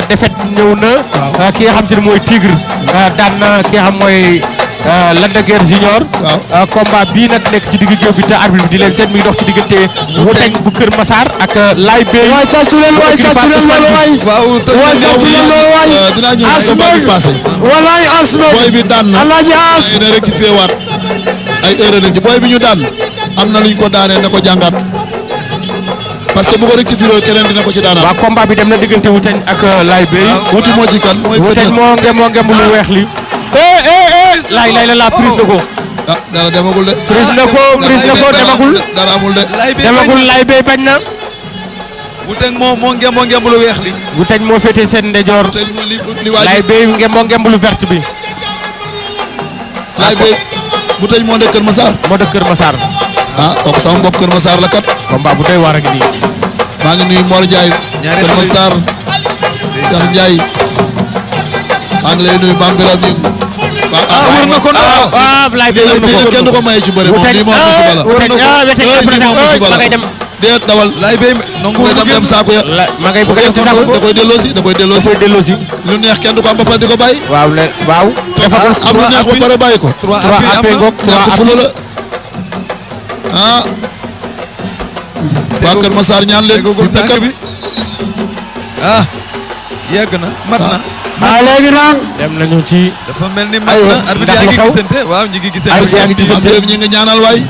défaite ñëw na. ki nga xam te ne mooy Tigre. daan na ki nga xam mooy Lac de Guiers Junior. combat bii nag nekk ci digg géew bi te arbitre bi di leen seet mi ngi dox ci diggante Woutang bu Kër Massar ak laye beye. waay tàccu leen waay tàccu leen waay. waaw tàccu leen waay. dinaa ñëw ci combat bi passé. walaay Asmel. booy bi daan na. Alaaji As. ay na rectifié waat ay erreur nañ ci booy bi ñu daan am na luñ ko daanee na ko jàngaat parce que bu ko rectifié keneen dina ko ci daanaat. waaw combat bi dem na diggante Woutang ak laye beye. wuti moo ci kan mooy Woutang moo ngem lu weex li. lay la prise de ko. ah dara demagul de. prise na ko demagul. dara amul de. demagul laye beye bañ na. Woutang moo ngem lu weex li. Woutang moo féetee seen ndeyjoor. laye beye ngem lu verte bi. laye beye Woutang moo dëkk Kër Massar. moo dëkk Kër Massar. ah kooku sama mbokk Kër Massar la kat. combat bu doy waar ak nii. maa ngi nuyu Mor Ndiaye. Kër Massar. Cheikh Ndiaye. maa ngi lay nuyu Mame Birame ñu. wër na ko laye beye wër na ko kenn du ko maye ci bëre moom lii moom musiba la. ma ngay dem. déet dawal. laye beye nangu dem saako ya. ma ngay bëgg a dem ci saako. da koy delloosi. lu neex kenn du ko am ba pare di ko bàyyi. waaw waaw. am lu neex ba pare bàyyi ko. 3 appui ngoog 3 ñàkk fula la. ah. waa Kër Massar ñaan leen. tànk bi yegg na mat na. léegi nag. dem nañu ci. dafa mel ni mat na arbitre yaa ngi gisante waaw ñi ngi gisante. yaa ngi gisante ñi nga ñaanal waay.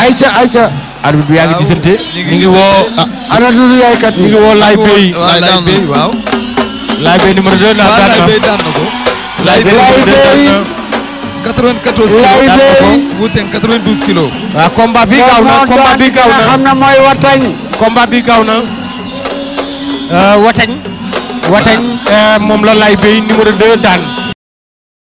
ayca. arbitre bi yaa ngi gisante. ñu ngi woo. ana dudu yaay kat ñu ngi woo laye beye. laye beye waaw. laye beye numéro 2 daan na. laye beye daan na ko. laye beye 94 kilos. laye beye Woutang 92 kilos. waaw combat bi gaaw na xam na mooy Woutang. combat bi gaaw na. Woutang moom la laye beye numéro 2 daan.